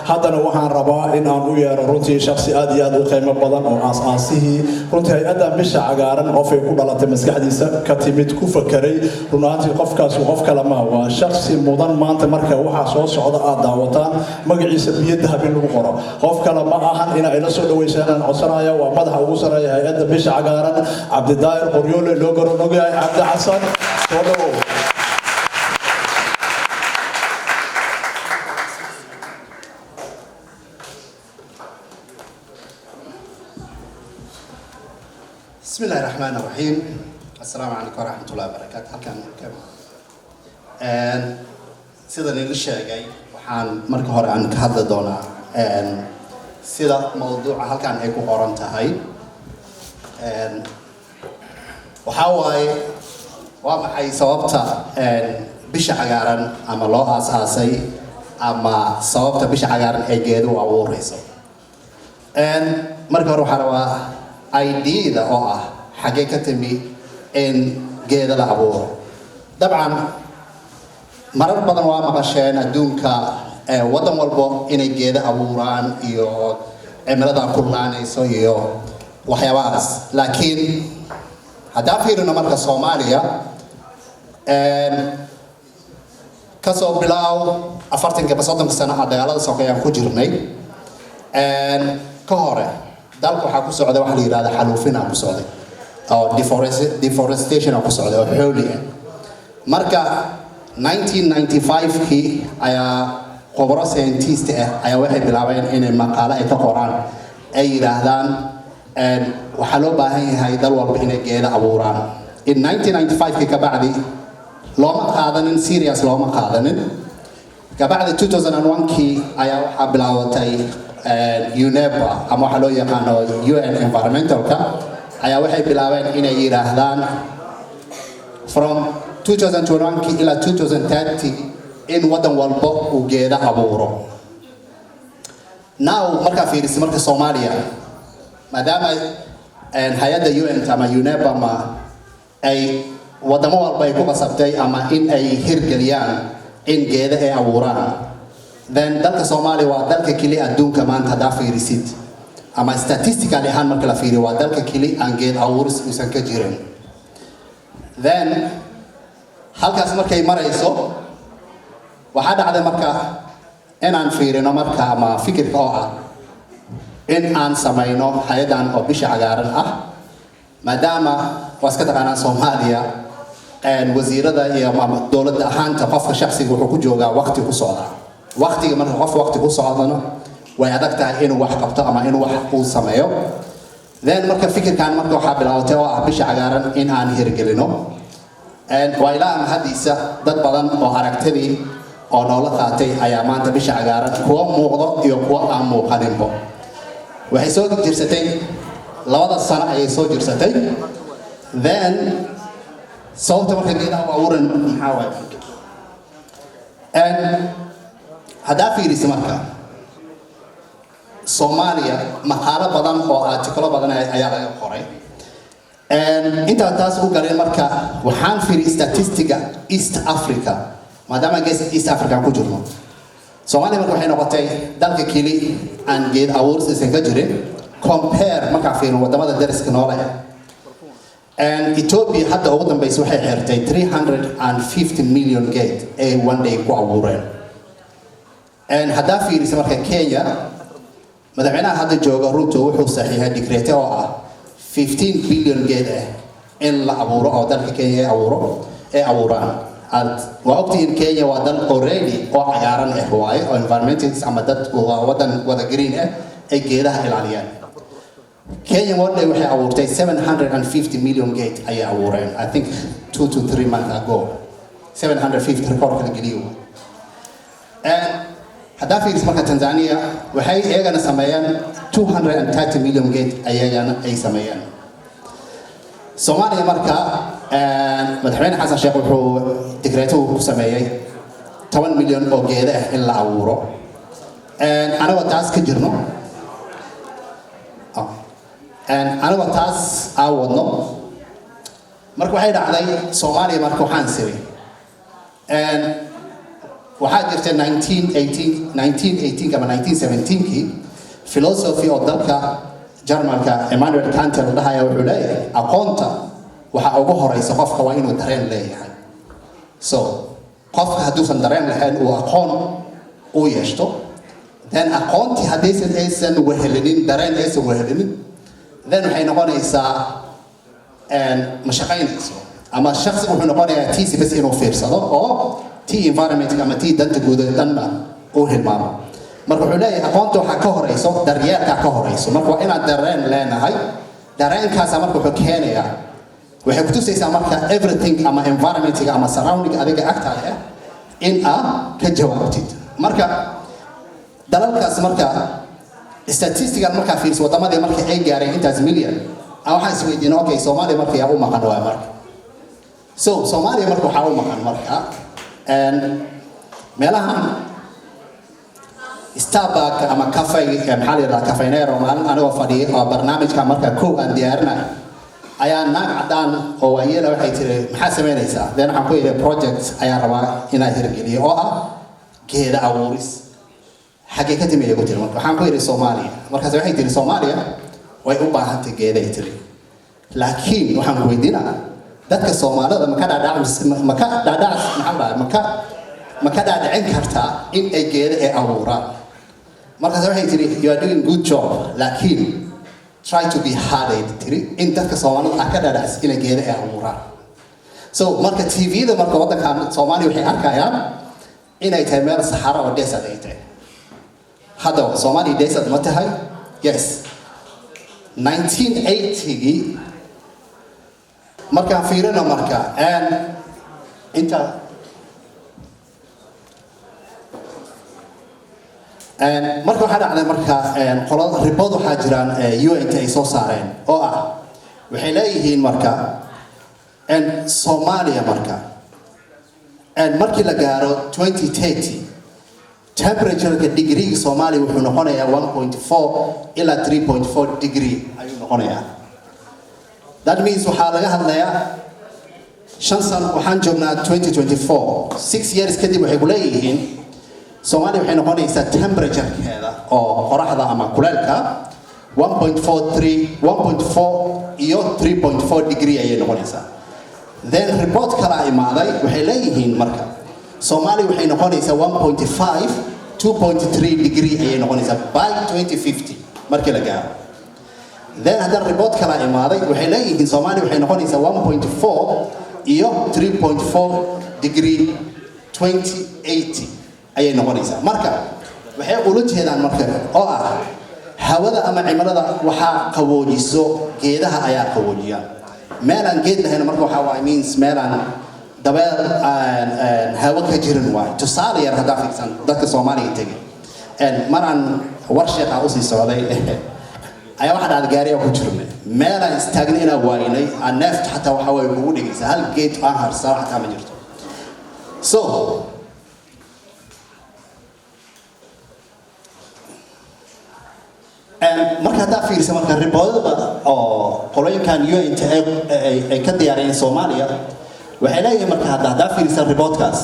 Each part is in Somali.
Haddana waxaan rabaa in aan u yeero runtii shaksi aad iyo aad u qiimo badan oo aas-aasihii runtii hay-addan Bisha Cagaaran, qofay ku dhalatay, maskaxdiisa ka timid, ku fakaray. Run ahaantii qofkaas qof kale maa, waa shaksi mudan maanta marka waxaa soo socda aad daawataan magaciisa biyo dahab in lagu qoro. Qof kale ma ahan, ina ila soo dhaweysaan aan codsanaya, waa madaxa ugu sareeya hay-adda Bisha Cagaaran, Cabdidaahir Qoryoole, loo garan ogyahay Cabdi Xasan. Soo dhawow. بسم الله الرحمن الرحيم، السلام عليكم ورحمة الله وبركاته. Halkan sida nila sheegay, waxaan marka hore aan ka hadli doonaa sida mawduuca halkan ay ku qoran tahay. Waxaa waaye, waa maxay sababta Bisha Cagaaran ama loo aas-aasay ama sababta Bisha Cagaaran ay geedu u abuureyso? Marka hore waxaa rabaa idea-da oo ah xaggee ka timi in geeda la abuuro. Dabcan marar badan waa maqasheen adduunka waddan walbo inay geeda abuuraan iyo cimilada kululaanayso iyo waxyaabahaas, laakiin haddaan fiirino marka Soomaaliya, kasoo bilaaw 40-ka ba 30-ka sano ah dagaalada sokeeyaan ku jirnay, ka hore dalka waxaa ku socday waxa la yidhahda xaalufinaa ku socday oo deforestation ku socday oo xooli ah. Marka 1995kii ayaa khubaro scientist ah ayaa waxay bilaabeen inay maqaalo ay ka qoraan, ay yidhaahdaan waxaa loo baahan yahay dal walba inay geeda abuuraan. In 1995kii kabacdi looma qaadanin serious, looma qaadanin. Kabacdi 2001kii ayaa waxaa bilaabatay UNEPA ama waxaa loo yaqaano UN environmentalka ayaa waxay bilaabeen inay yidhaahdaan from 2021 ilaa 2030 in waddan walba uu geeda abuuro. Now markaa fiirisa marka Soomaaliya, maadaama hay-adda UN ama UNEP ama ay wadamo walba ay ku qasabtay ama in ay hirgeliyaan in geeda ay abuuraan, then dalka Soomaaliya waa dalka keli adduunka maanta haddaa fiirisid ama statistically ahaan marka la fiiriyo, waa dalka keli aan geed abuuris uusan ka jirin. Then halkaas markay marayso, waxaa dhacday marka inaan fiirino marka ama fikirka oo ah in aan samayno hay-addan oo Bisha Cagaaran ah, maadaama waa iska taqaanaan Soomaaliya wasiirada iyo dowladda ahaanta qofka shaksiga wuxuu ku joogaa waqti ku socdaa. Waqtiga marka qof waqti ku socdana way adag tahay inuu wax qabto ama inuu wax uu sameeyo. Then marka fikirkan marka waxaa bilaabatay oo ah Bisha Cagaaran in aan hirgelino. Waa ilaa mahadiisa dad badan oo aragtidii oo noola qaatay ayaa maanta Bisha Cagaaran kuwa muuqdo iyo kuwa aan muuqaninbo. Waxay soo jirsatay 2-da sano ayay soo jirsatay. Then sababta marka geedaha u abuuran maxaa waaye? Haddaa fiirisa marka Soomaaliya, maqaalo badan oo artikalo badan ayaa laga qoray. Intaan taas u galin, marka waxaan fiiri statistiga East Africa, maadaama gees East Africa ku jirno. Soomaaliya marka waxay noqotay dalka keli aan geed abuuris aysan ka jirin. Compare markaa fiirin wadamada dariska noole, Ethiopia hadda ugu dambeysa waxay xirtay 350 million geed ay one day ku abuureen. Haddaa fiirisa marka Kenya, madaxweynaha hadda jooga Ruto wuxuu saxiixay decree oo ah 15 billion geed ah in la abuuro oo dalka Kenya ay abuuro ay abuuraan. Aad waa ogtihiin Kenya waa dal already oo cagaaran ah waaye, oo environmentalist ama dad waa wadan wada green ah ay geedaha ilaaliyaan. Kenya one day waxay abuurtay 750 million geed ayay abuureen, I think 2 to 3 months ago. 750 record kala geliyo. Haddaa fiiriso marka Tanzania, waxay iyagana sameeyeen 230 million geed ayagana ay sameeyeen. Soomaaliya marka madaxweyne Xasan Sheekh wuxuu digreeto ku sameeyey 10 milyan oo geeda ah in la abuuro. Anagoo taas ka jirno, anagoo taas aan wadno, marka waxay dhacday Soomaaliya marka waxaan siri Waxaa jirta 1918 1918 ama 1917kii philosophy oo dalka Jarmalka Immanuel Kant la dhahaya wuxuu leeyahay aqoonta waxaa ugu horeysa qofka waa inuu dareen leeyahay. So qofka hadduusan dareen lahayn uu aqoon u yeeshto, then aqoontii haddaysan aysan wehelinin dareen aysan wehelinin, then waxay noqonaysaa ma shaqaynayso ama shaksi wuxuu noqonayaa tiisi bas inuu fiirsado oo tii environment ama tii danta guud ee dhanna uu hilmaamo. Marka wuxuu leeyahay aqoonta waxaa ka horeyso daryeelkaa ka horeyso. Marka waa inaan dareen leenahay. Dareenkaasa marka wuxuu keenayaa, waxay kutusaysaa marka everything ama environmentiga ama surrounding adiga agtaada ah in aad ka jawaabtid. Marka dalalkaas marka statistical markaa fiiriso wadamadii marka ay gaareen intaas million aan waxaan isweydiinay, okay, Soomaaliya marka yaa u maqan waay marka? So Soomaaliya marka waxaa u maqan marka meelahan Starbucks ama cafe, maxaa la yidhahdaa, Caffè Nero. Maalin anigoo fadhiyay oo barnaamijka marka kow aan diyaarinay ayaa naag caddaan oo waayeela waxay tiri, "Maxaa samaynaysaa?" Then waxaan ku yidhi, "Project ayaan rabaa inaan hirgeliyo oo ah geeda abuuris." "Xaggee ka timi?" igu tiri. Marka waxaan ku yidhi, "Soomaaliya." Markaas waxay tiri, "Soomaaliya way u baahantay geeday," tiri, "laakiin waxaan ku weydiinaa, dadka Soomaalida maka dhaadhac maka dhaadhac maxaa la dhahaa maka dhaadhicin kartaa in ay geeda ay abuuraan?" Markaas waxay tiri, "You are doing good job, laakiin try to be hard," ay tiri, "in dadka Soomaalida ah ka dhaadhacis inay geeda ay abuuraan." So marka TV-da marka waddankan Soomaaliya waxay arkayaan inay tahay meel saxara oo desert ay tahay. Haddaba Soomaaliya desert ma tahay? Yes, 1980gii markaan fiirino marka inta marka waxaa dhacday marka qolo report waxaa jiraan UN ay soo saareen oo ah waxay leeyihiin marka Soomaaliya marka markii la gaaro 2030 temperatureka degreega Soomaaliya wuxuu noqonayaa 1.4 ilaa 3.4 degree ayuu noqonayaa. That means waxaa laga hadlayaa 5 sano. Waxaan joognaa 2024, 6 years kadib waxay ku leeyihiin Soomaaliya waxay noqonaysaa temperaturekeeda oo qoraxda ama kuleelka 1.43, 1.4 iyo 3.4 degree ayay noqonaysaa. Then report kalaa imaaday, waxay leeyihiin marka Soomaaliya waxay noqonaysaa 1.5, 2.3 degree ayay noqonaysaa by 2050 markii la gaaro. Then haddana report kalaa imaaday, waxay leeyihiin Soomaaliya waxay noqonaysaa 1.4 iyo 3.4 degree 2080 ayay noqonaysaa. Marka waxay ula jeedaan marka oo ah hawada ama cimilada waxaa qaboojiso geedaha ayaa qaboojiya. Meelaan geed lahayn marka waxaa waay means meelaan dabeel hawo ka jirin waay. Tusaale yar haddaa fiirsan dadka Soomaaliya tegay, maraan war sheekha usii socday ayaa waxaa dhacday gaariyaa ku jirnay, meelaan istaagnay inaan waaynay aan neefta xataa waxaa way kugu dhigaysa, hal geed aan harsano xataa ma jirto. So marka haddaa fiirisa marka reportada oo qolooyinkan UN ay ka diyaariyeen Soomaaliya waxay leeyihiin marka haddaa fiirisa reportkaas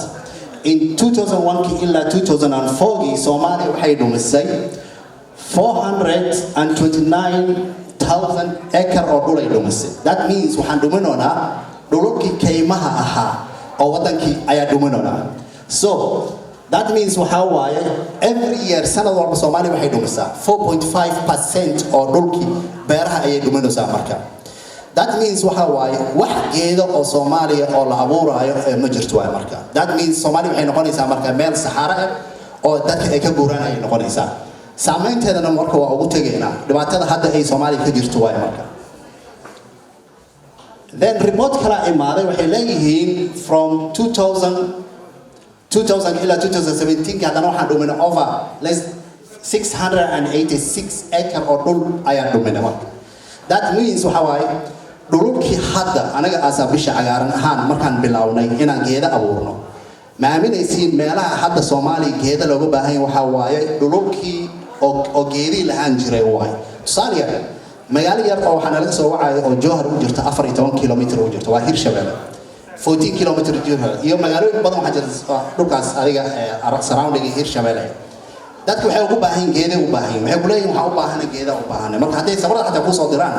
in 2001 ilaa 2004gii Soomaaliya waxay dhumisay 429,000 acre oo dhul ay dhumisay. That means waxaan dhuminoonaa dhululkii kaymaha ahaa oo wadankii ayaa dhuminoonaa. So that means waxaa waaye every year, sanad walba, Soomaaliya waxay dhumisaa 4.5% oo dhulkii beeraha ayay dhuminaysaa. Marka that means waxa waaye wax geedo oo Soomaaliya oo la abuuraayo ma jirto waaye. Marka that means Soomaaliya waxay noqonaysaa marka meel saxaara ah oo dadka ay ka guuraan ayay noqonaysaa. Saameynteedana marka waa ugu tegaynaa dhibaatada hadda ay Soomaaliya ka jirto waaye. Marka then report kala imaaday, waxay leeyihiin from 2000 ilaa 2017 haddana waxaan dhuminay over less 686 acre oo dhul ayaan dhuminay. Marka that means waxa waaye dhululkii hadda anaga aasaa bisha cagaaran ahaan markaan bilownay inaan geeda abuurno, ma aaminaysiin meelaha hadda Soomaaliya geeda looga baahan yahay waxaa waaye dhululkii oo geedii lahaan jiray waaye. Tusaale yar, magaalo yar oo waxaa nalaga soo wacaya oo Jowhar u jirta 14 kilomitr u jirta waa Hirshabelle. 14 kilometer jiro iyo magaalooyin badan waxaa jira dhulkaas adiga surrounding Hirshabelle. Dadku waxay ugu baahan yihiin geeday u baahan yihiin. Waxay ku leeyihiin, waxaa u baahanay geeda u baahanay. Marka hadday sabarada xataa kusoo diraan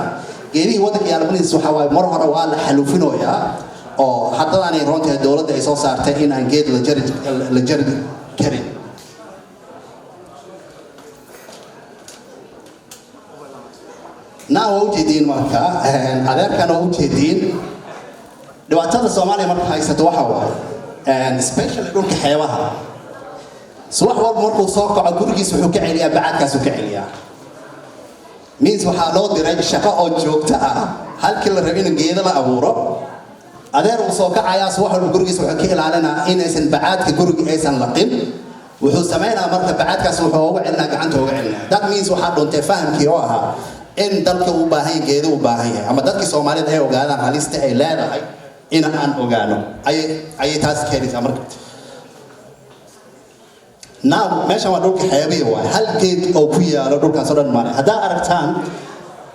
geedihii waddanka yaalabaniis, waxaa waaye mar hore waa la xaluufinoyaa oo haddadaanay roontahay dowladda ay soo saartay in aan geed la jari karin. Naa waa ujeediin, marka adeerkan waa ujeediin. Dhibaatada Soomaaliya marka haysato waxa waaye, especially dhulka xeebaha, subax walba markuu soo kaco gurigiis wuxuu ka celiyaa bacaadkaasuu ka celiyaa. Means waxaa loo diray shaqo oo joogto ah. Halkii la rabay in geedo la abuuro, adeer uu soo kacayaa subax walba, gurigiis wuxuu ka ilaalinaa inaysan bacaadka guriga aysan laqin. Wuxuu samaynaa marka bacaadkaas wuxuu uga celinaa, gacanta uga celinaa. That means waxaa dhuntay fahamkii oo ahaa in dalka uu baahan yahay geedo u baahan yahay, ama dadkii Soomaalida ay ogaadaan halista ay leedahay in aan ogaano ayay taas keenaysaa. Marka now meeshan waa dhulka xeebihi waay. Hal geed oo ku yaalo dhulkaas oo dhan male. Haddaa aragtaan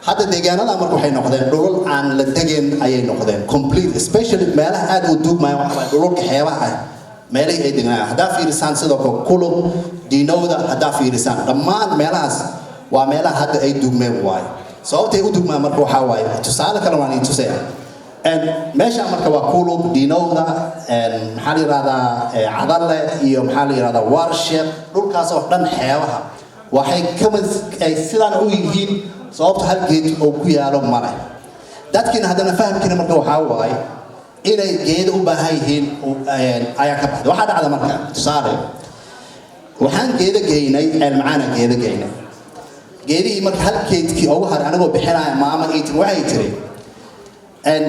hadda deegaanada, marka waxay noqdeen dhulul aan la degeen ayay noqdeen complete, especially meelaha aad u duugmaya waxa waaye dhululka xeebaha ah, meelihii ay degnayaan. Haddaa fiirisaan sidoo kale Kulub, Diinowda, haddaa fiirisaan dhammaan meelahaas waa meelaha hadda ay duugmeen waaye. Sababtay u dugmaan marka waxaa waaye, tusaale kale waan idin tusaya. Meesha marka waa Kulub, Diinowda, maxaa la yidhahdaa, Cadale iyo maxaa la yidhahdaa, Warsheek. Dhulkaas oo dhan xeebaha waxay kamid ay sidaan u yihiin sababta hal geed oo ku yaalo male. Dadkiina haddana fahamkiina marka waxaa waaye inay geedo u baahan yihiin ayaa ka baxday. Waxaa dhacda marka, tusaale, waxaan geedo geynay Ceelmacaana, geedo geynay. Geedihii marka hal geedkii ugu haray anigoo bixinaya, maama ii tiri, waxay tiri,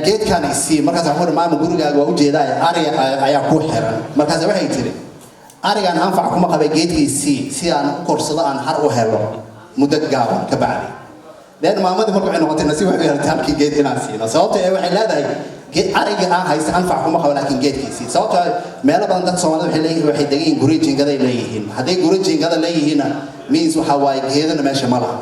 "Geedkaan isii." Markaas waxaan maama, gurigaaga waa ujeedaa, ariga ayaa ku xiran. Markaas waxay tiri, "Arigaan anfac kuma qabay, geedkii isii si aan u korsado, aan har u helo muddo gaaban ka bacdi." Then maamadii marka waxay noqotay nasiib waxay yeelatay halkii geed inaan siino, sababta ee waxay leedahay, "Ariga aan haysta anfac kuma qabo, laakiin geedkiisii." Sababta meelo badan dadka Soomaalida waxay leeyihiin, waxay degan yihiin guryo jiingaday leeyihiin. Hadday guryo jiingada leeyihiinna, means waxa waaye geedana meesha ma laha.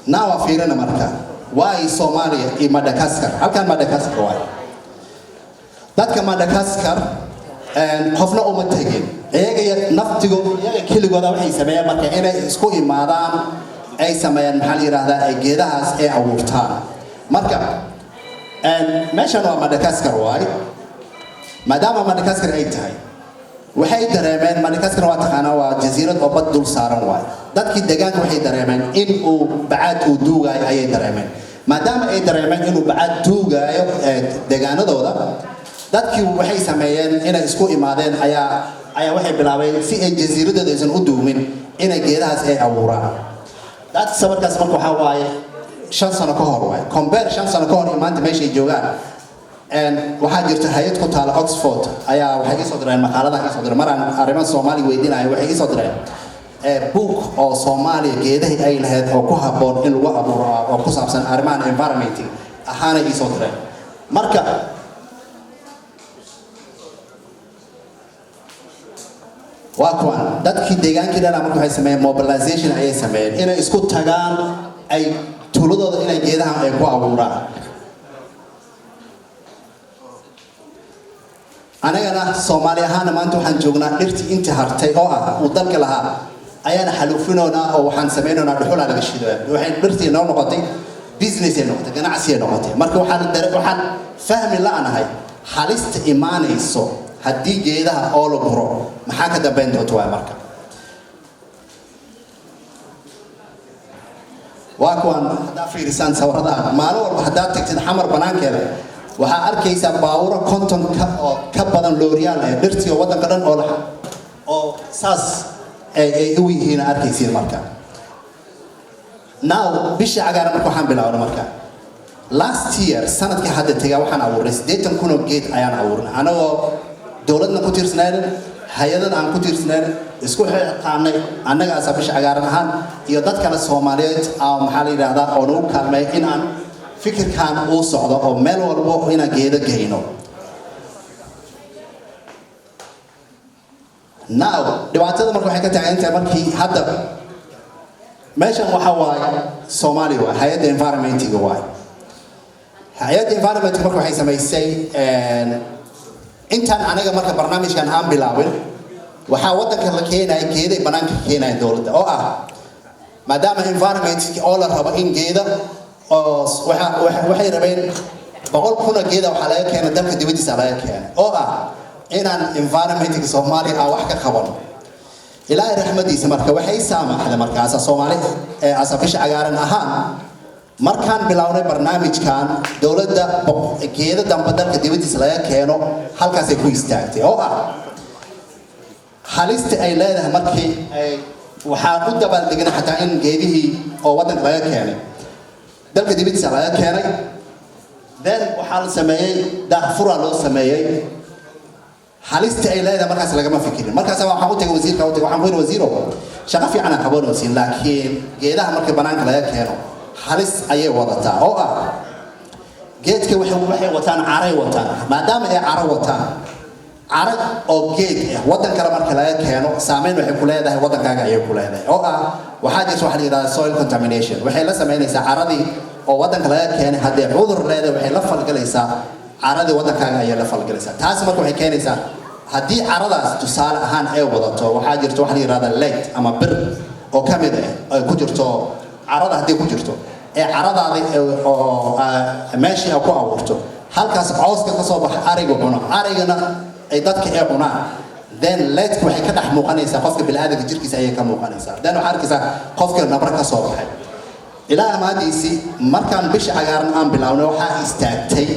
Now waa fiirina marka waay Soomaaliya iyo Madagascar. Halkan Madagascar waay. Dadka Madagascar qofna uma tegin, iyaga naftigo iyaga keligooda waxay sameeyeen marka inay isku imaadaan, ay sameeyaan, maxaa la yidhaahdaa, ay geedahaas ay abuurtaan. Marka meeshan waa Madagascar waay. Maadaama Madagascar ay tahay, waxay dareemeen, Madagascar waa taqaanaa, waa jasiirad oo bad dul saaran waay. Dadkii deegaanka waxay dareemeen in uu bacaad uu duugaayo ayay dareemeen. Maadaama ay dareemeen inuu bacaad duugaayo deegaanadooda, dadkii waxay sameeyeen inay isku imaadeen ayaa waxay bilaabeen si ay jasiiradooda aysan u duumin inay geedahaas ay abuuraan. Dad sawirkaas marka waxaa waaye 5 sano ka hor waaye. Compare 5 sano ka hor iyo maanta meeshay joogaan. Waxaa jirta hay-ad ku taala Oxford ayaa waxay iisoo direen maqaaladaha, iisoo direen maraan arrimaha Soomaaliya weydiinayo. Waxay iisoo direen book oo Soomaaliya geedahii ay lahayd oo ku habboon in lagu abuuro oo ku saabsan arrimahan environment ahaanay iisoo direen. Marka waa kuwan dadkii deegaankii dhanaa marka waxay sameeyeen mobilization ayay sameeyeen, inay isku tagaan, ay tuuladooda inay geedahan ay ku abuuraan. Anagana Soomaali ahaana maanta waxaan joognaa dhirtii intii hartay oo ah uu dalka lahaa ayaana xaluufinoonaa oo waxaan samaynaynaa dhuxulaa laga shidaya. Waxay dhirtii noo noqotay business ay noqotay, ganacsi ay noqotay. Marka waxaan fahmi la'nahay halista imaanayso haddii geedaha oo la guro, maxaa ka dambeyn doonta waay. Marka waa kuwan, haddaa fiirisaan sawiradaha, maalin walba haddaad tagtid Xamar banaankeeda waxaa arkaysaa baawuro 50 ka oo ka badan looriyaal eh dhirtii oo waddanka dhan oo oo saas ay u yihiin arkaysiin. Marka now Bisha Cagaaran marka waxaan bilaabnay marka last year, sanadkii hadda tegaa, waxaan abuurnay 80,000 oo geed ayaan abuurnay, anagoo dowladna ku tiirsanaynin, hay-adana aan ku tiirsanaynin, isku xilqaanay annagaasa Bisha Cagaaran ahaan iyo dad kale Soomaaliyeed maxaa la yidhaahdaa oo nagu kaalmeey in aan Fikirkan uu socdo oo meel walbo inaan geedo geyno. Now dhibaatada marka waxay ka taagan tahay markii hadda meeshan waxa waaye Soomaaliya waay, hay-adda environmentiga waay. Hay-adda environmentka marka waxay samaysay, intaan anaga marka barnaamijkan aan bilaabin, waxaa waddanka la keenaya geeday banaanka ka keenaya dowladda, oo ah maadaama environment oo la rabo in geeda oo waxay rabeen 100,000 geeda waxaa laga keenay dalka dibadiisa laga keenay, oo ah inaan environmentka Soomaaliya aan wax ka qabano. Ilaahay raxmadiisa marka waxay saamaxday marka asa Soomaali asa Bisha Cagaaran ahaan markaan bilownay barnaamijkan, dowladda geeda dambe dalka dibadiisa laga keeno halkaasay ku istaagtay, oo ah halista ay leedahay. Markii ay waxaan u dabaaldegnay xataa in geedihii oo waddanka laga keenay, dalka dibadiisa laga keenay, then waxaa la sameeyey daahfura loo sameeyey. Halista ay leedahay markaas lagama fikirin. Markaas waxaan u tagay wasiirka, u tagay, waxaan ku yidhi, "Wasiiro, shaqo fiican aan qabanaysiin, laakiin geedaha markii banaanka laga keeno halis ayay wadataa, oo ah geedka waxay wataan caray wataan. Maadaama ay caro wataan, caro oo geed ah waddan kale marka laga keeno, saameyn waxay ku leedahay waddankaaga ayay ku leedahay, oo ah waxaa jirta waxa la yidhahda soil contamination. Waxay la samaynaysaa caradii oo waddanka laga keenay. Haddii cudur leedahay, waxay la falgalaysaa caradii waddankaaga ayay la falgalaysaa. Taas marka waxay keenaysaa haddii caradaas tusaale ahaan ay wadato, waxaa jirta waxa la yidhahda lead ama bir oo ka mid ah ay ku jirto carada. Haddii ku jirto ee caradaadi oo meeshii ay ku abuurto, halkaas cawska ka soo baxa ariga cuno, arigana ay dadka ay cunaan, then leadka waxay ka dhex muuqanaysaa qofka bini'aadamka jirkiisa ayay ka muuqanaysaa. Then waxaa arkaysaa qofka nabro ka soo baxay." Ilaa amaadiisii markaan Bisha Cagaaran aan bilownay, waxaa istaagtay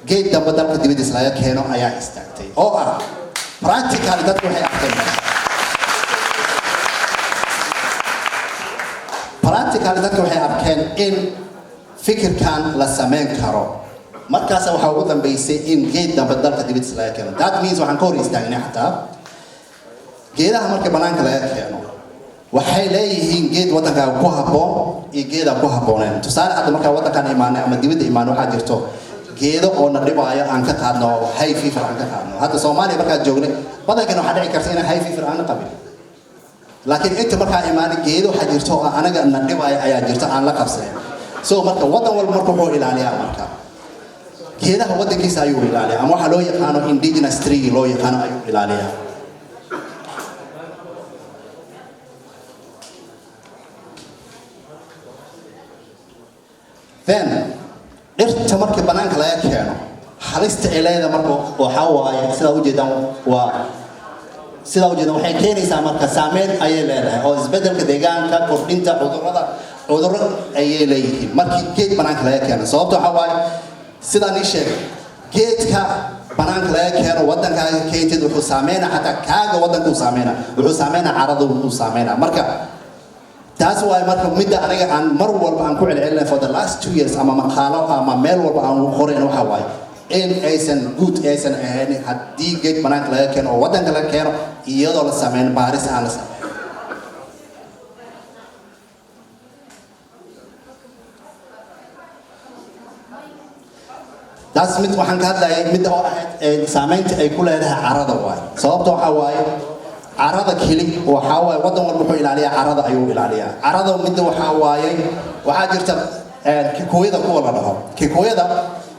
geed dambe dalka dibadiisa laga keeno ayaa istaagtay, oo ah practically dadku waxay arkeen meesha. Practically dadka waxay arkeen in fikirkan la sameyn karo. Markaas waxaa ugu dambeysay in geed dambe dalka dibadiisa laga keeno. That means waxaan ka hor istaagnay xataa geedaha marka banaanka laga keeno. Waxay leeyihiin geed waddankaaga ku habboon iyo geedaan ku habbooneen. Tusaale, hadda markaa waddankaan imaanay ama dibadda imaanay, waxaa jirto geedo oo na dhibaayo aan ka qaadno, hay fever aan ka qaadno. Hadda Soomaaliya markaan joognay, badankan waxaa dhici karta inaan hay fever aan qabin, laakiin inta markaa imaanay geedo waxaa jirto oo anaga na dhibaayo ayaa jirto aan la qabsanin. So marka waddan walba marka wuxuu ilaaliyaa marka geedaha waddankiisa ayuu ilaaliyaa, ama waxaa loo yaqaano indigenous tree loo yaqaano ayuu ilaaliyaa. Then dhirta markii banaanka laga keeno halista ay leedahay marka waxaa waaye, sidaa ujeedaan, waa sidaa ujeedaan, waxay keenaysaa marka saameyn ayay leedahay oo isbedelka deegaanka, kordhinta cudurrada, cudurro ayay leeyihiin markii geed banaanka laga keeno. Sababta waxaa waaye, sidaan ii sheegay, geedka banaanka laga keeno waddankaaga keentid wuxuu saameynaa xataa kaaga waddanka uu saameynaa, wuxuu saameynaa carada uu saameynaa. Marka taas waaye marka midda aniga aan mar walba aan ku celcelinay for the last 2 years, ama maqaalo ama meel walba aan ugu qorayn, waxa waaye in aysan good aysan ahayn haddii geed banaanka laga keeno oo waddanka laga keeno iyadoo la sameyn baaris aan la sameyn. Taas mid waxaan ka hadlayay midda oo ahayd saameynta ay ku leedahay carada waaye. Sababta waxaa waaye carada keli waxaa waaye waddan walba wuxuu ilaaliyaa carada ayuu ilaaliyaa. Carada midda waxaa waaye, waxaa jirta Kikuyada kuwa la dhaho, Kikuyada,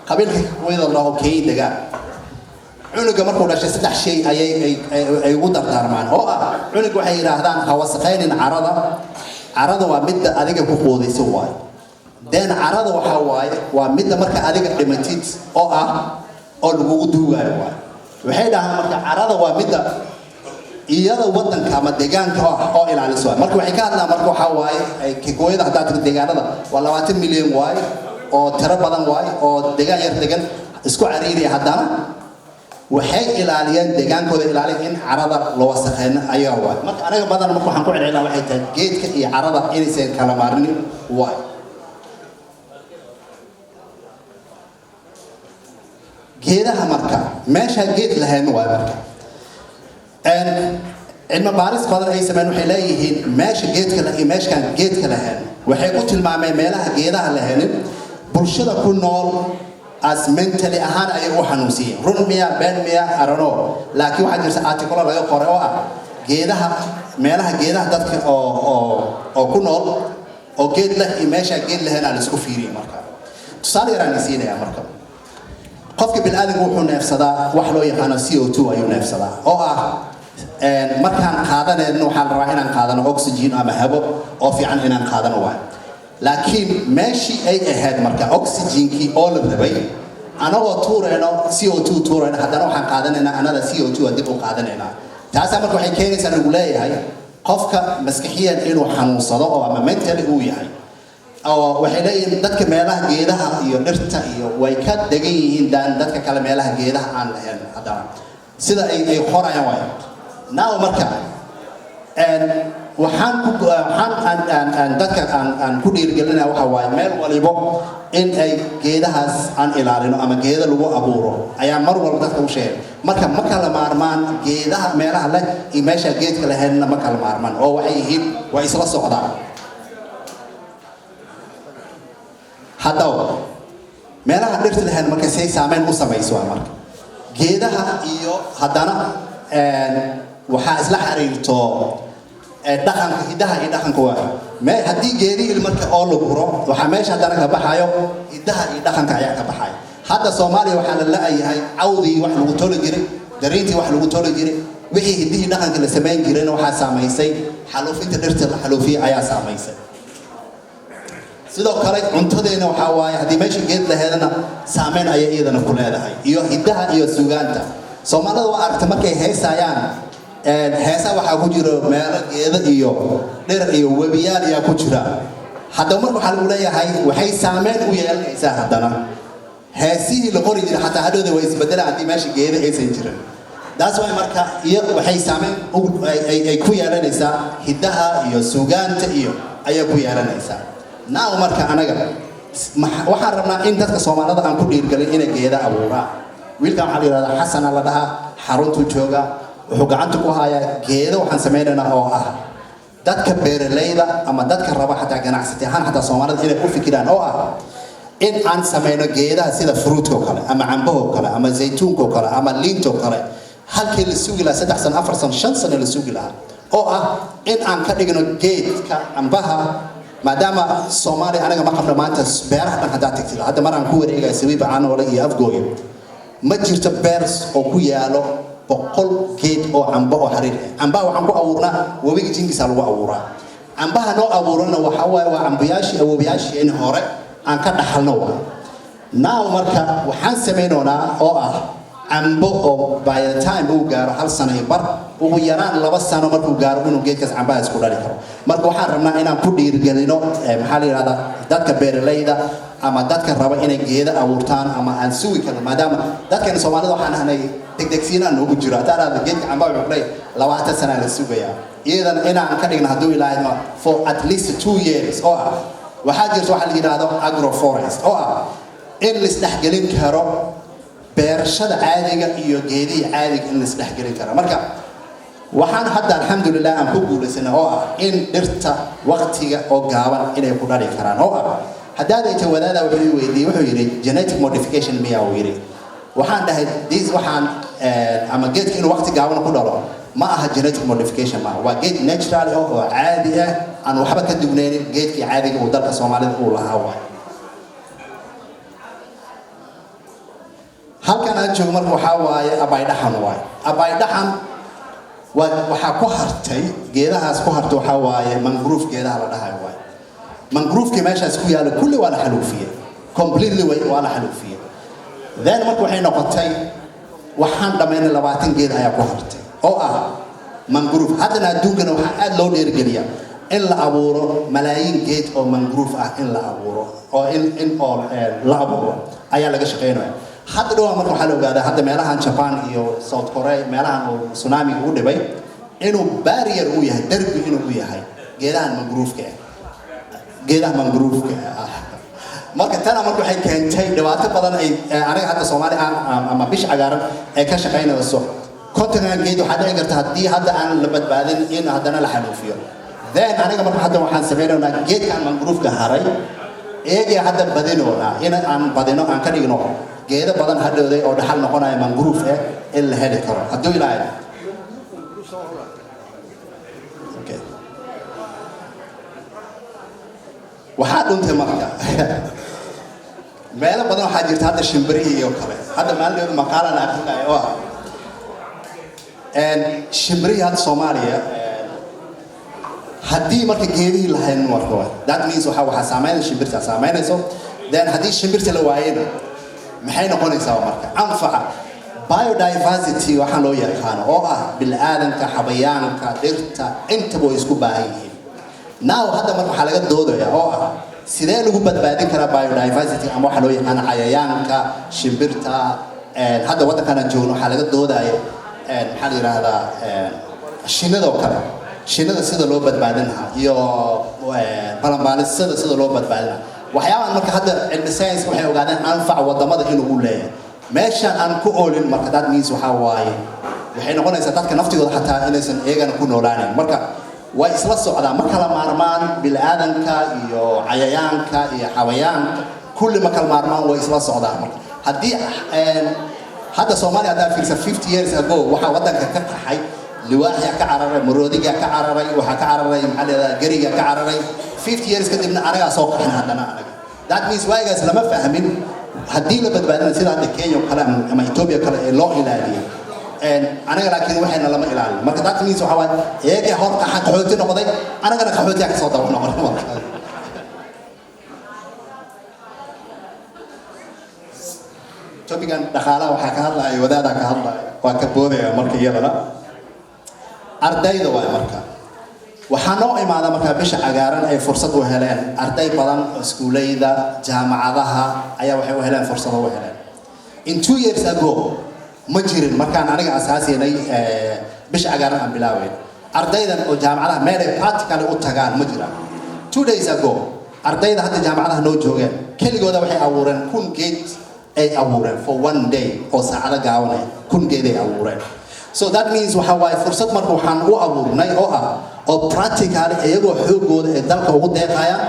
qabiilka Kikuyada la dhaho Kenya degaan, cunuga markuu dhashay saddex shay ayay ay ugu dardaarmaan, oo ah cunuga waxay yidhaahdaan, "Ha wasaqaynin carada. Carada waa midda adiga ku quudaysa waaye. Then carada waxaa waaye waa midda marka adiga dhimatid oo ah oo lagugu duugaayo waaye." Waxay dhahaan marka carada waa midda iyada waddanka ama deegaanka oo ilaaliso waaye. Marka waxay ka hadlaan marka waxaa waaye Kikuyada haddaad tagto deegaanada waa 20 milyan waaye, oo tiro badan waaye, oo deegaan yar degan, isku cariiriya, haddana waxay ilaaliyeen deegaankooda, ilaaliyeen in carada la wasaqeyno ayaga waay. Marka anaga badan marka waxaan ku celcelinaa waxay tahay geedka iyo carada inaysan kala maarnin waay. Geedaha marka meesha geed lahayn waay. Marka cilmi baaris badan ay sameeyeen waxay leeyihiin meesha geedka iyo meeshaan geedka lahayn, waxay ku tilmaameen meelaha geedaha lahaynin Bulshada ku nool as mentally ahaan ayay u xanuunsiiyeen. Run miya, been miya, arano, laakiin waxaa jirta article laga qoray oo ah geedaha, meelaha geedaha dadka oo ku nool oo geed leh iyo meesha geed lahayn la isku fiiriyo. Marka tusaale yaraan isiinaya. Marka qofka bini'aadamku wuxuu neefsadaa wax loo yaqaano CO2 ayuu neefsadaa, oo ah markaan qaadanayno waxaa la rabaa inaan qaadano oxygen ama habo oo fiican inaan qaadano waay. Laakiin meeshii ay ahayd marka oxygenkii oo la rabay, anagoo tuurayno CO2 tuurayno, haddana waxaan qaadanaynaa anada CO2 aan dib u qaadanaynaa. Taasaa marka waxay keenaysaa, lagu leeyahay, qofka maskaxiyan inuu xanuunsado oo ama mentally uu yahay. Oo waxay leeyihiin dadka meelaha geedaha iyo dhirta iyo way ka degan yihiin daan dadka kale meelaha geedaha aan lahayn. Haddana sida ay qorayaan waay. Now marka waxaan ku waxaan aan aan aan dadka aan ku dhiirigelinaya waxa waaye meel walibo in ay geedahaas aan ilaalino ama geeda lagu abuuro ayaa mar walba dadka u sheegay. Marka ma kala maarmaan geedaha meelaha leh iyo meesha geedka lahaynna, ma kala maarmaan oo waxay yihiin waa isla socdaan. Haddaba meelaha dhirta lahayn marka say saameyn u samayso waa marka geedaha iyo haddana waxaa isla xiriirto dhaqanka, hidaha iyo dhaqanka. Waa me haddii geedihii marka oo la guro, waxaa meesha haddana ka baxayo hidaha iyo dhaqanka ayaa ka baxayo. Hadda Soomaaliya waxaa la la-yahay cawdii wax lagu toli jiray, dariintii wax lagu toli jiray, wixii hidihii dhaqanka la samayn jirayna waxaa saamaysay xaluufinta dhirta la xaluufiyey ayaa saamaysay. Sidoo kale cuntadeena waxaa waaye haddii meesha geed laheedna saameyn ayay iyadana ku leedahay, iyo hidaha iyo suugaanta Soomaalida. Waa aragta markay heesayaan, heesa waxaa ku jiro meelo geedo iyo dhir iyo webiyaal ayaa ku jira. Haddaba marka waxaa lagu leeyahay waxay saameyn u yeelanaysaa haddana heesihii la qori jiray, xataa hadhowda way isbedelaan haddii meesha geeda aysan jirin. Taas waay marka iyo waxay saameyn ay ku yeelanaysaa hidaha iyo suugaanta iyo ayay ku yeelanaysaa. Now marka anaga waxaan rabnaa in dadka Soomaalida aan ku dhiirgelin inay geeda abuuraan. Wiilkan waxaa la yidhahdaa Xasana la dhahaa, xaruntuu jooga, wuxuu gacanta ku hayaa geedo. Waxaan sameynaynaa oo ah dadka beeralayda ama dadka raba xataa ganacsati ahaan xataa Soomaalida inay u fikiraan, oo ah in aan sameyno geedaha sida fruitka oo kale ama cambaha oo kale ama zaytuunka oo kale ama liinta oo kale, halkii la sugi lahaa 3 sano, 4 sano, 5 sano la sugi lahaa, oo ah in aan ka dhigno geedka cambaha. Maadaama Soomaaliya anaga ma qabno maanta beeraha dhan, haddaad tagtid hadda mar aan ku wareegaya Sabiiba, Caanoole iyo Afgooye, ma jirto beer oo ku yaalo 100 geed oo cambo oo xariir ah. Cambaha waxaan ku abuurnaa webiga jingiisa lagu abuuraa. Cambaha noo abuurana waxa waaye waa cambayaashii awoowayaashii in hore aan ka dhaxalno waa. Now marka waxaan samaynoonaa oo ah cambo oo by the time uu gaaro hal sano iyo bar, ugu yaraan 2 sano markuu gaaro, inuu geedkaas cambaha isku dhali karo. Marka waxaan rabnaa inaan ku dhiirigelino, maxaa la yidhahdaa, dadka beeralayda ama dadka raba inay geeda abuurtaan ama aan sugi karno, maadaama dadkan Soomaalida waxaan ahnay degdegsiinaan noogu jiro. Haddaan aada geedka cambaha, wuxuu leeyahay 20 sanaa la sugayaa. Iyadana inaan ka dhigno hadduu Ilaahay for at least 2 years, oo ah waxaa jirta waxa la yidhaahdo agroforest, oo ah in laisdhexgelin karo beerashada caadiga iyo geedihii caadiga, in laisdhexgelin karo. Marka waxaan hadda alxamdulilah aan ku guulaysanay oo ah in dhirta waqtiga oo gaaban inay ku dhali karaan, oo ah haddaad ayta wadaada wuxuu i weydiiyey, wuxuu yidhi genetic modification miya? Uu yidhi. Waxaan dhahay this waxaan ama geedka inuu waqti gaaban ku dhalo ma aha genetic modification maaha, waa geed natural ah oo caadi ah, aan waxba ka dugnaynin geedkii caadiga uu dalka Soomaalida uu lahaa waay. Halkan aan joogo marka waxaa waaye Abaydhaxan waaye. Abaydhaxan waa waxaa ku hartay geedahaas ku hartay, waxaa waaye mangrove geedaha la dhahayo waaye. Mangroovekii meeshaas ku yaala kulli waa la xaluufiyey, completely waa la xaluufiyey. Then marka waxay noqotay waxaan dhammaynay 20 geed ayaa ku hartay oo ah mangrove. Haddana adduunkana waxaa aada loo dheergeliyaa in la abuuro malaayiin geed oo mangrove ah, in la abuuro oo in oo la abuuro ayaa laga shaqeynaya hadda dhowaa. Marka waxaa la ogaadaa hadda meelahan Japan iyo South Korea, meelahan uu tsunamiga u dhibay, inuu barrier u yahay, derbi inuu u yahay geedahan mangrooveka ah, geedaha mangrooveka ah. Marka tana marka waxay keentay dhibaato badan ay aniga hadda Soomaali ama Bisha Cagaaran ay ka shaqaynayso. 50kan geed waxaa dhici karta haddii hadda aan la badbaadin in haddana la xaluufiyo. Then aniga marka hadda waxaan sameynaynaa geedkan mangrooveka haray. Iyagii hadda badinoona in aan badino, aan ka dhigno geedo badan hadhowday oo dhaxal noqonaya mangrove in la heli karo hadduu Ilaahay. Okay. Waxaa dhuntay marka meelo badan. Waxaa jirta hadda shimbirihii iyo kale. Hadda maalin maqaalan akrinaya oo ah shimbirihii hadda Soomaaliya haddii marka geedihii lahayn marka waay, that means waxaa saameynaysa shimbirta saameynayso. Then haddii shimbirta la waayena, maxay noqonaysaa? Marka anfaca biodiversity waxaa loo yaqaano oo ah bilaadanka, xayawaanka, dhirta, intaba way isku baahan yihiin. Now hadda marka waxaa laga doodaya oo ah sidee lagu badbaadin karaa biodiversity ama waxaa loo yaqaano cayayaanka, shimbirta. Hadda waddankan aan joogno waxaa laga doodaya, maxaa la yidhaahdaa, shinnida oo kale, shinnida sida loo badbaadin lahaa iyo balanbaalisada sida loo badbaadin lahaa. Waxyaabahan marka hadda cilmi science waxay ogaadeen anfac wadamada inuu u leeyahay meeshaan aan ku oolin. Marka that means waxaa waaye waxay noqonaysaa dadka naftigooda xataa inaysan iyagana ku noolaanayn. Marka way isla socdaan, ma kala maarmaan. Bilaadanka iyo cayayaanka iyo xawayaanka kulli ma kala maarmaan, way isla socdaan. Marka haddii hadda Soomaaliya haddaa fiirsa, 50 years ago waxaa waddanka ka qaxay liwaaxyaa ka cararay, maroodigaa ka cararay, waxaa ka cararay, maxaa la yidhahdaa, gerigaa ka cararay. 50 years kadibna anagaa soo qaxin haddana anaga. That means waagaas lama fahmin haddii la badbaadina sida hadda Kenya oo kale ama Ethiopia kale ee loo ilaaliyay anaga, laakiin waxayna lama ilaalin. Marka that means waxaa waaye iyagii hor qaxa qaxooti noqday, anagana qaxootiyaa kasoo daba noqon. Marka topican dhaqaalaha waxaa ka hadlaya wadaadaa ka hadlaya, waa ka boodaya. Marka iyadana ardayda waay. Marka waxaa noo imaada markaa Bisha Cagaaran ay fursad u heleen arday badan oo iskuuleyda, jaamacadaha ayaa waxay u heleen fursado u heleen. In 2 years ago ma jirin. Markaan aniga asaasinay Bisha Cagaaran aan bilaaweyn, ardaydan oo jaamacadaha meel ay practically u tagaan ma jiraan. 2 days ago ardayda hadda jaamacadaha noo joogeen keligooda waxay abuureen 1000 geed ay abuureen for one day oo saacado gaabanaya, 1000 geed ay abuureen. So that means waxa waaye fursad marka waxaan u abuurnay oo ah oo practically iyagoo xoogooda ee dalka ugu deeqayaan,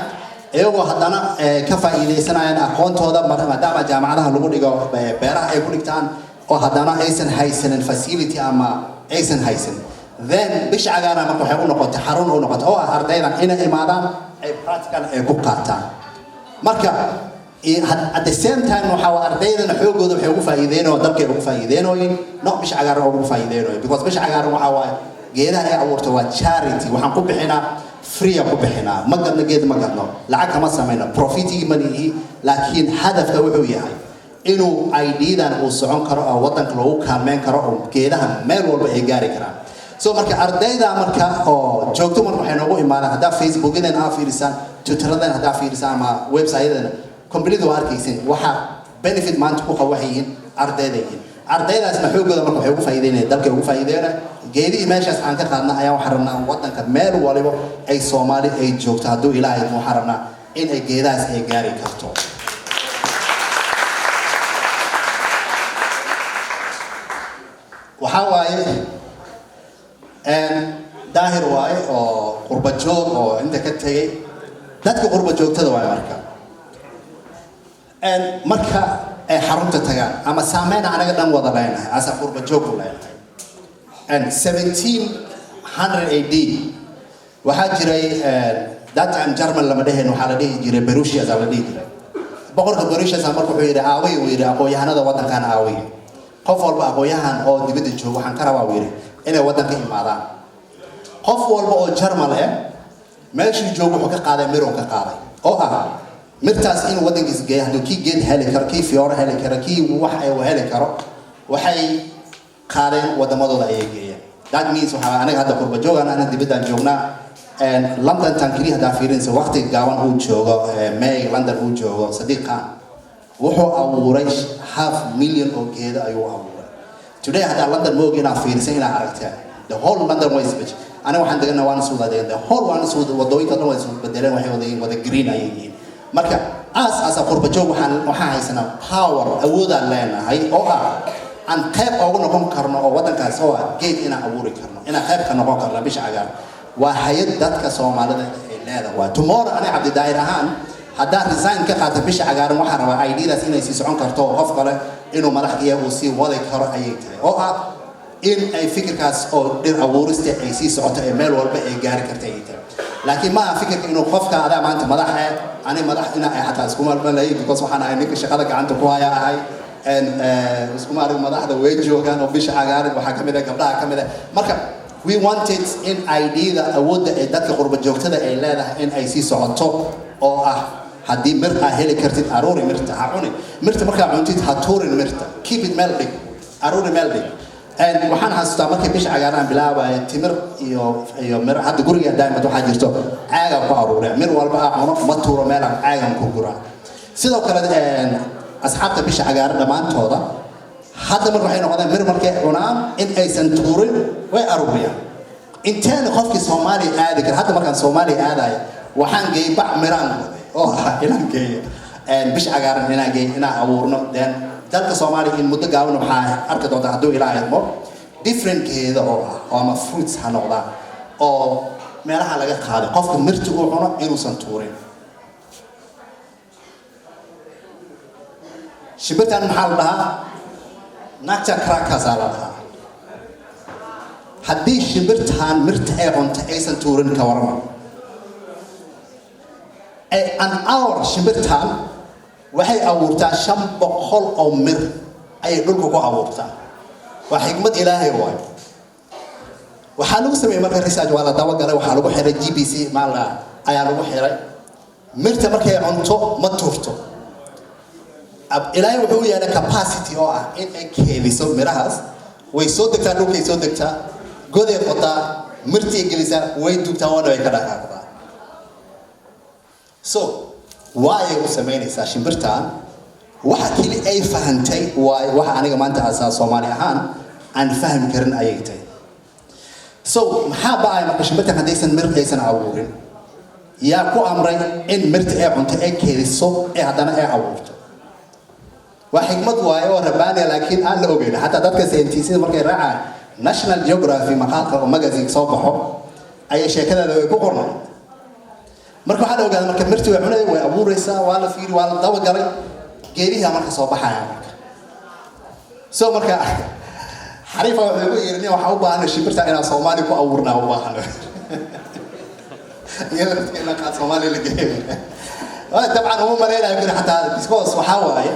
iyagoo haddana ka faa'iidaysanayaan aqoontooda, maadaama jaamacadaha lagu dhigo beeraha ay ku dhigtaan oo haddana aysan haysanin facility ama aysan haysan. Then Bisha Cagaara marka waxay u noqotay xarun u noqotay oo ah ardaydan inay imaadaan ay practical ay ku qaataan. Marka at the same time waxa waa ardaydana xoogooda waxay ugu faa'iideynayaan, dalkay ugu faa'iideynayeen, not Bisha Cagaaran ugu faa'iideynayeen, because Bisha Cagaaran waxa waaye geedaha ay abuurto waa charity. Waxaan ku bixinaa free ku bixinaa, ma gadno geed, ma gadno, lacag kama samayno, profitigi ma lihi. Laakiin hadafka wuxuu yahay inuu ideadan uu socon karo oo wadanka loogu kaalmeyn karo oo geedaha meel walba ay gaari karaan. So marka ardayda marka oo joogto marka waxay noogu imaadaan, haddaa Facebookyadan aa fiirisaan, Twitteradan haddaa fiirisaan ama website-yadan completely waa arkaysin waxa benefit maanta ku qaba waxay yihiin ardayda yihiin. Ardaydaasna xoogooda marka waxay ugu faa'iideynayaan dalkay ugu faa'iideynayaan. Geedihii meeshaas aan ka qaadna ayaa waxaan rabnaa wadanka meel waliba ay Soomaali ay joogto, hadduu Ilaahay idmo, waxaan rabnaa in ay geedahaas ay gaari karto. Waxaa waaye Daahir waaye oo qurba joog oo inta ka tegay dadka qurba joogtada waaye. Marka marka ay xarunta tagaan ama saameyn anaga dhan wada leenahay asa qurba joog u leenahay. 1700 AD waxaa jiray, that time German lama dheheen, waxaa la dhihi jiray Perusias la dhihi jiray. Boqorka Perusias marka wuxuu yidhi aaway, uu yidhi, aqoon-yahanada waddankan aaway, qof walba aqoon-yahan oo dibadda jooga waxaan ka rabaa, uu yidhi, inay waddanka imaadaan. Qof walba oo Jarmal eh meeshuu joogo wuxuu ka qaaday miruu ka qaaday oo ah mirtaas inuu waddankiisa geeyo, hadduu kii geed heli karo, kii fiyooro heli karo, kii wax ay heli karo, waxay qaadeen waddamadooda ayay geeyeen. That means waxaa aniga hadda qurba joogaan, ana dibaddaan joognaa. London tan keliya haddaa fiirinaysa, waqti gaaban uu joogo May London uu joogo, Sadiq Khan wuxuu abuuray half million oo geedo ayuu abuuray. Today haddaa London ma ogi inaad fiirisan, inaad aragteen, the whole London way isbedeshay. Aniga waxaan deganaa waana soo degan, the whole waana soo wadooyinka dhan way isku bedeleen, waxay wada yihiin wada green ayay yihiin. Marka aas asa qurba joog waxaan haysanaa power, awoodaan leenahay oo ah aan qayb ugu noqon karno oo waddankaas oo ah geed inaan abuuri karno, inaan qayb ka noqon karno. Bisha Cagaar waa hay-ad dadka Soomaalida ay leedahay. Waa tomorrow ani Cabdidaahir ahaan Haddaan resign ka qaata Bisha Cagaaran, waxaan rabaa ideadaas inay sii socon karto oo qof kale inuu madaxkiya uu sii wadi karo ayay tahay, oo ah in ay fikirkaas oo dhir abuurista ay sii socoto ee meel walba ay gaari karta ayay tahay. Laakiin ma aha fikirka inuu qofka adaa maanta madax eh, ani madax ina ay xataa iskuma malay, because waxaan ahay ninka shaqada gacanta ku haya ahay. Iskuma arag, madaxda way joogaan oo Bisha Cagaaran waxaa kamid ah gabdhaha kamid ah. Marka we wanted in ideada awoodda ee dadka qurba joogtada ay leedahay in ay sii socoto, oo ah haddii mir aa heli kartid, aruuri mirta, ha cuni mirta. Markaa cuntid, ha tuurin mirta, keep it, meel dhig, aruuri, meel dhig. Waxaan xasuustaa markii Bisha Cagaaran aan bilaabaya timir iyo mir. Hadda guriga daa'imad waxaa jirto caagaan ku aruuriya. Mir walba aa cuno ma tuuro, meelaan caagan ku guraa. Sidoo kale asxaabta Bisha Cagaaran dhammaantooda hadda marka waxay noqdeen mir markay cunaan in aysan tuurin, way aruuriyaan. Inteena qofkii Soomaaliya aadi kara? Hadda markaan Soomaaliya aadaya, waxaan geeyey bac miraan waday oo ah inaan geeyo Bisha Cagaaran, inaan geeyo, inaan abuurno. Then dalka Soomaaliya in muddo gaaban waxaa arki doontaa, hadduu Ilaaha idmo, different geeda oo ah oo ama fruits ha noqdaan oo meelaha laga qaaday, qofka mirta uu cuno inuusan tuurin. Shimbirtan maxaa la dhahaa? Nutcrackers-aa la dhahaa. Haddii shimbirtan mirta ay cunta aysan tuurin, ka warama an hour shimbirtan waxay abuurtaa 500 oo mir ayay dhulka ku abuurtaa. Waa xikmad Ilaahay waayo. Waxaa lagu sameeyey marka research, waa la dabagalay, waxaa lagu xiray GPS maala ayaa lagu xiray. Mirta markay cunto ma tuurto. Ilaahay wuxuu u yeelay capacity oo ah in ay keediso mirahaas. Way soo degtaa, dhulkay soo degtaa, goday qotaa, mirtay gelisaa, way dugtaa, waana way ka dhaqaaqdaa. So waayay u samaynaysaa shimbirtan? Waxa keli ay fahantay waay waxa aniga maanta asaa Soomaali ahaan aan fahmi karin ayay tahay. So maxaa ba'aya marka shimbirtan haddaysan mir aysan abuurin? Yaa ku amray in mirta ay cunto ay keediso ee haddana ay abuurto? Waa xikmad waaye oo rabbaaniya, laakiin aan la ogeyn. Xataa dadka scientist-yada markay raacaan National Geography maqaalka oo magazine soo baxo ayay sheekadeeda way ku qornay. Marka waxaa la ogaaday marka mirti way cunay, way abuuraysaa, waa la fiiri, waa la dabagalay, geedihi marka soo baxaya. Marka so marka xariifa wuxuu igu yiri, nin waxaa u baahanay shimbirta inaan Soomaali ku abuurnaa u baahano, iyada dadka inaan qaad Soomaaliya la geeyo. Dabcan uma malaynayo kuri xataa, because waxaa waaye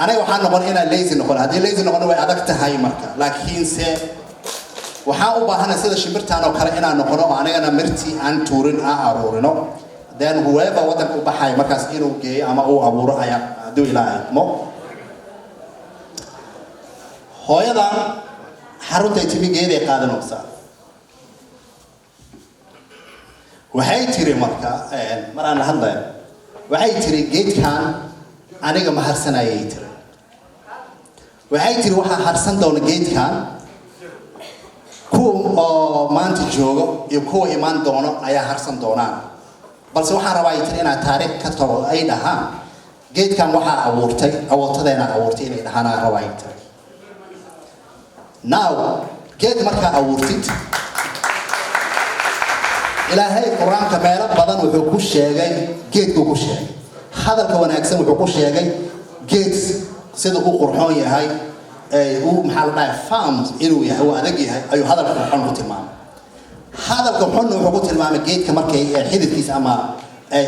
aniga waxaan noqon inaan lazy noqon. Haddii lazy noqon way adag tahay marka, laakiinse waxaan u baahanay sida shimbirtaan oo kale inaan noqono oo anigana mirtii aan tuurin, aan aruurino. Then whoever waddanka u baxaya markaas inuu geeyo ama uu abuuro ayaa, hadduu Ilaahay idmo. Hooyadan xaruntay timi, geeday qaadanaysaa. Waxay tiri marka mar aan la hadlayo, waxay tiri, "Geedkan aniga ma harsanayay," tiri. Waxay tiri, "Waxaa harsan doona geedkan kuwa oo maanta joogo iyo kuwa imaan doono ayaa harsan doonaan. Balse waxaan rabaa," ay tiri, "inaad taariikh ka tago, ay dhahaan geedkan waxaa abuurtay awoodtadeena abuurtay, inay dhahaan aan rabaa," ay tiri. Now geed markaa abuurtid, Ilaahay Qur-aanka meelo badan wuxuu ku sheegay geedkuu ku sheegay hadalka wanaagsan, wuxuu ku sheegay geed sida uu qurxoon yahay, uu maxaa la dhahay, farms inuu yahay, uu adag yahay ayuu hadalka xun ku tilmaamay. Hadalka xunna wuxuu ku tilmaamay geedka markay xididkiisa ama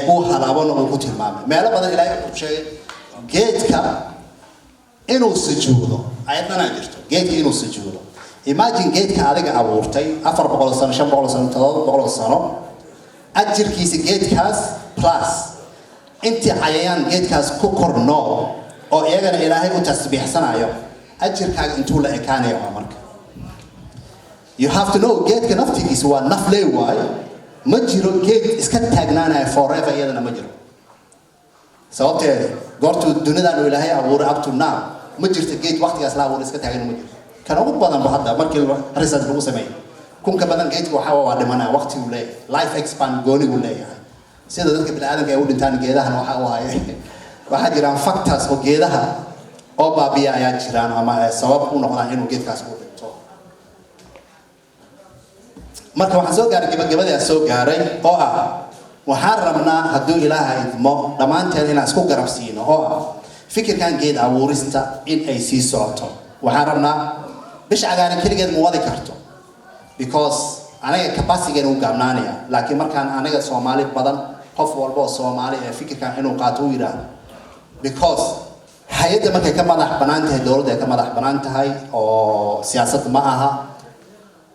uu halaabona uu ku tilmaamay. Meelo badan Ilaahay wuxuu ku sheegay geedka inuu sujuudo. Ayadnana jirto geedka inuu sujuudo. Imagine geedka adiga abuurtay 400 sano, 500 sano, 700 sano, ajirkiisa geedkaas plus intii cayayaan geedkaas ku kor nool oo iyagana Ilaahay u tasbiixsanayo, ajirkaaga intuu la ekaanaya waa. Marka you have to know geedka naftigiisa waa naf lee waayo. Ma jiro geed iska taagnaanaya forever, iyadana ma jiro. Sababteeda goortuu dunidan uu Ilaahay abuuray up to now ma jirto geed waqtigaas la abuuray iska taagan, ma jirto. Kan ugu badan ba hadda markii research lagu sameeyay, kunka badan geedka waxaa waa dhimanaya, waqtiguu leeyahay, life expand gooniguu leeyahay. Sida dadka bini'aadamka ay u dhintaan geedahana waxa uu haye, waxaa jiraan factors oo geedaha oo baabiya ayaa jiraan ama sabab u noqdaan inuu geedkaas u dhinto. Marka waxaan soo gaaray gabagabadii aan soo gaaray oo ah Waxaan rabnaa, hadduu Ilaaha idmo, dhammaanteen inaan isku garab siino oo ah fikirkan geed abuurista in ay sii socoto. Waxaan rabnaa, Bisha Cagaaran keligeed ma wadi karto, because anaga capacity-geena u gaabnaanaya. Laakiin markaan anaga Soomaali badan, qof walba oo Soomaali ee fikirkan inuu qaato u yidhaahdo, because hay-adda markay ka madax banaan tahay dowladda, ay ka madax banaan tahay oo siyaasad ma aha,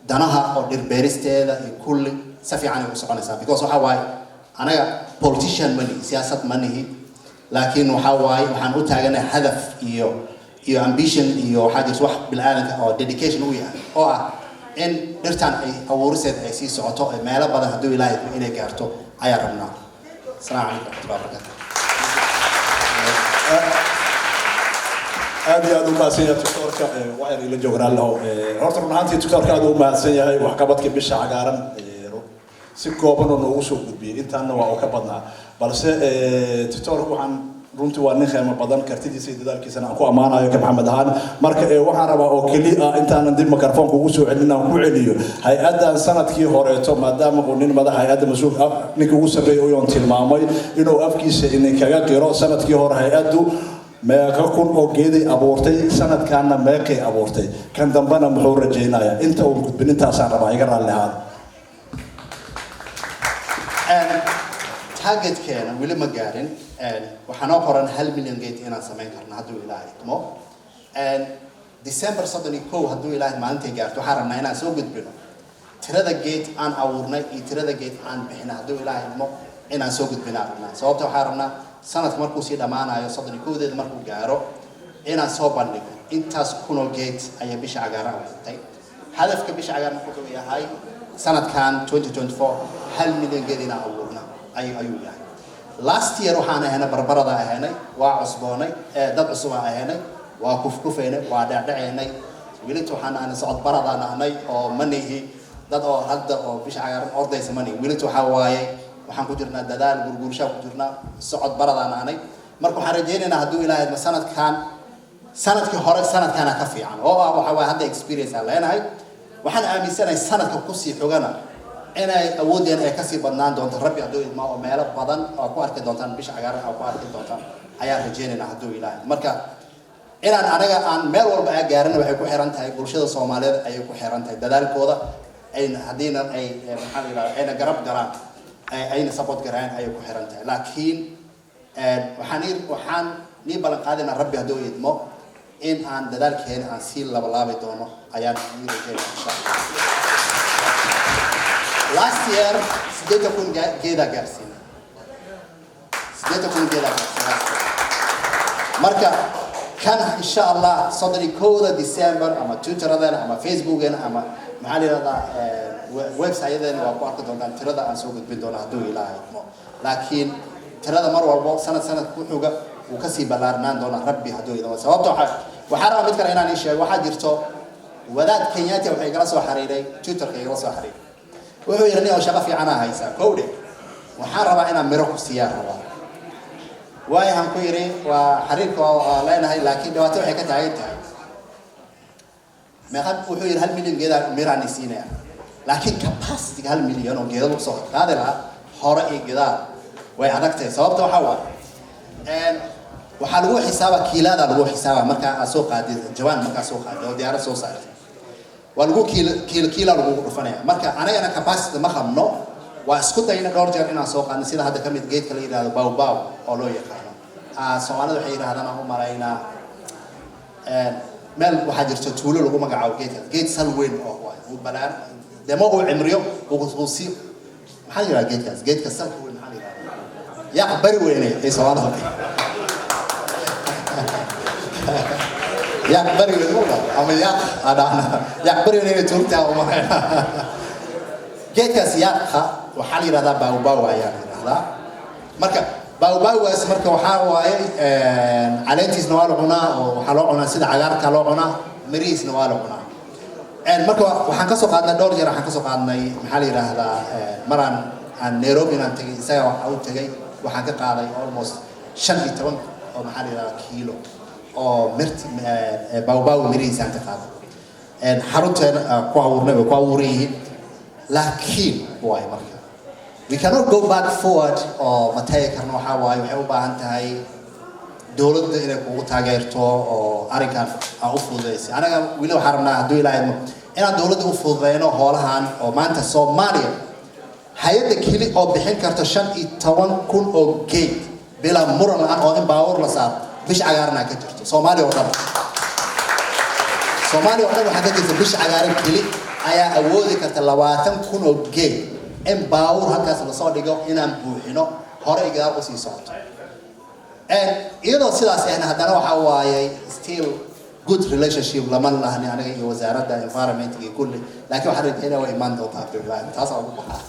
danaha oo dhirbeeristeeda iyo kulli si fiican ay u soconaysaa, because waxa waaye anaga politician ma nihi, siyaasad ma nihi, laakiin waxa waaye waxaan u taaganahay hadaf iyo ambition iyo waxaa jirta wax bilaadanka oo dedication u yahay oo ah in dhirtan ay abuuriseeda ay sii socoto ee meelo badan, hadduu Ilaahay idmo, inay gaarto ayaan rabnaa. Asalaamu calaykum waraxmatullahi wabarakaatu. Aad iyo aad u mahadsan yahay doctorka. Waxyar ila joog, raallihow. Horta run ahaantii doctorka aad u mahadsan yahay. Waxqabadka Bisha Cagaaran si kooban oo noogu soo gudbiyey, intaana waa uu ka badnaa, balse doctorka waxaan runtii waa nin qiimo badan, kartidiisa iyo dadaalkiisana aan ku ammaanayo ka Maxamed ahaan. Marka waxaan rabaa oo keli ah, intaanan dib mikrofoonka ugu soo celin, aan ku celiyo hay-addan sanadkii horeeto, maadaama uu nin madax hay-adda mas-uul ah, ninka ugu sarreeyay uyoon tilmaamay inuu afkiisa idinkaga qiro sanadkii hore hay-addu meeqa kun oo geeday abuurtay, sanadkaana meeqay abuurtay, kan dambena muxuu rajaynayaa. Inta uu gudbin intaasaan rabaa, iga raalli ahaada. Targetkeena weli ma gaarin. Waxaa noo qoran 1 milyan geed inaan samayn karno, hadduu Ilaahay idmo, December 31, hadduu Ilaahay maalintay gaarto. Waxaan rabnaa inaan soo gudbino tirada geed aan abuurnay iyo tirada geed aan bixinay, hadduu Ilaahay idmo, inaan soo gudbinaan rabnaa. Sababta waxaan rabnaa sanadka markuu sii dhammaanayo, 31-deeda markuu gaaro, inaan soo bandhigo intaas kunoo geed ayaa Bisha Cagaaran abuurtay. Hadafka Bisha Cagaaran wuxuu yahay sanadkan 2024 1 milyan geed inaan abuurna ayuu yahay. Last year waxaan ahaynay barbarada ahaynay, waa cusboonay, dad cusub aan ahaynay, waa kufkufaynay, waa dhecdhaceynay. Welita waxaan ahnay socod baradaan ahnay oo ma nihi dad oo hadda oo Bisha Cagaaran ordaysa ma nihi. Welita waxaa waaye waxaan ku jirnaa dadaal gurguurshaa ku jirnaa, socod baradaan ahnay. Marka waxaan rajaynaynaa, hadduu Ilaahay idmo, sanadkan, sanadkii hore sanadkana ka fiican oo ah waxa waaye hadda experience aan leenahay. Waxaan aaminsanahay sanadka kusii xogana inay awooddeena ay kasii badnaan doonto, Rabbi hadduu idmo, oo meelo badan oo ku arki doontaan Bisha Cagaaran oo ku arki doontaan ayaan rajaynaynaa, hadduu Ilaahay. Marka inaan anaga aan meel walba aa gaarin waxay ku xiran tahay bulshada Soomaaliyeed ayay ku xiran tahay, dadaalkooda ayna haddiina ay maxaa la yidhahda ayna garab galaan, ayna support garaan ayay ku xiran tahay. Laakiin waxaan nii ballan qaadaynaa, Rabbi hadduu idmo, in aan dadaalkeena aan sii labalaabi doono ayaan nii rajaynaa, insha Allah. Last year 80,000 geedaa gaarsiinay, 80,000 geedaa gaarsiinay last year. Marka kan, insha Allah, 31-da December ama Twitteradena ama Facebookeena ama maxaa la yidhahdaa website-yadeena waa ku arki doontaan tirada aan soo gudbin doono, hadduu Ilaahay idmo. Laakiin tirada mar walbo sanad sanad ku xiga wuu kasii ballaarnaan doonaa, Rabbi hadduu idmo. Sababta waxaa rabaa mid kale inaan ii sheego. Waxaa jirto wadaad Kenyaati waxay igala soo xiriiray Twitterka, igala soo xiriiray. Wuxuu yidhi, "Nin oo shaqo fiicanaa haysaa kowdhe, waxaan rabaa inaan miro ku siiyaan rabaa." Waayahan ku yidhi, waa xiriirka waa leenahay, laakiin dhibaato waxay ka taagan tahay meeqa. Wuxuu yidhi, 1 milyan geedaa miraan isiinaya, laakiin capacity 1 milyan oo geeda lagu soo qaadi lahaa hore iyo gadaal way adag tahay. Sababta waxaa waaye waxaa lagu xisaaba kiilaada lagu xisaaba. Markaa aad soo qaadid jawaan, markaa soo qaadid oo diyaarad soo saartid, waa lagu kiilo kiilo kiila lagugu dhufanaya. Marka anagana capacity ma qabno. Waa isku dayna dhowr jeer inaan soo qaadno, sida hadda kamid geedka la yidhahdo baobab oo loo yaqaano. Soomaalida waxay yidhahdaan, aan u malaynaa, meel waxaa jirta tuulo lagu magacaabo geedka. Geed sal weyn oo waay uu balaan dema uu cimriyo uu si maxaa la yidhahdaa geedkaas, geedka salka weyn maxaa la yidhahdaa? Yaaq bari weyne ay Soomaalida, yaaq bari weyn ma ama yaaq adhaana yaaq bari weyne inay tuurtaa u malayna. Geedkaas yaaqa waxaa la yidhahdaa baobab ayaa la yidhahdaa. Marka baobabgaas marka waxaa waaye caleentiisna waa la cunaa, oo waxaa loo cunaa sida cagaarka loo cunaa, mirihiisna waa la cunaa. Marka waxaan kasoo qaadnay dhowr jeer, waxaan kasoo qaadnay maxaa la yidhaahdaa maraan aan Nairobi inaan tagay, isaga waxaa u tagay, waxaan ka qaaday almost 15 oo maxaa la yidhahdaa kiilo oo mirti baobab mirihiisa aan ka qaaday. Xarunteena ku abuurnay, way ku abuuran yihiin, laakiin waay marka We cannot go back forward oo ma tagi karno. Waxaa waaye, waxay u baahan tahay dowladda inay kugu taageerto oo arrinkan aan u fududaysay. Anaga weli waxaan rabnaa, hadduu Ilaahay idmo, inaan dowladda u fududeyno hoolahan oo maanta Soomaaliya hay-adda keli oo bixin karto 15,000 oo geed bilaa muran la-aan oo in baabuur la saaro, Bisha Cagaarana ka jirto Soomaaliya oo dhan. Soomaaliya oo dhan waxaa ka jirta Bisha Cagaaran keli ayaa awoodi karta 20,000 oo geed in baabuur halkaas lasoo dhigo, inaan buuxino, hore iyo gadaal usii socoto. Iyadoo sidaas ahna, haddana waxaa waaye still good relationship lama lahni aniga iyo wasaaradda environment iyo kulli, laakiin waxaan rajeynaya waa imaan doontaa, Abdullahi. Taas ugu baxaa.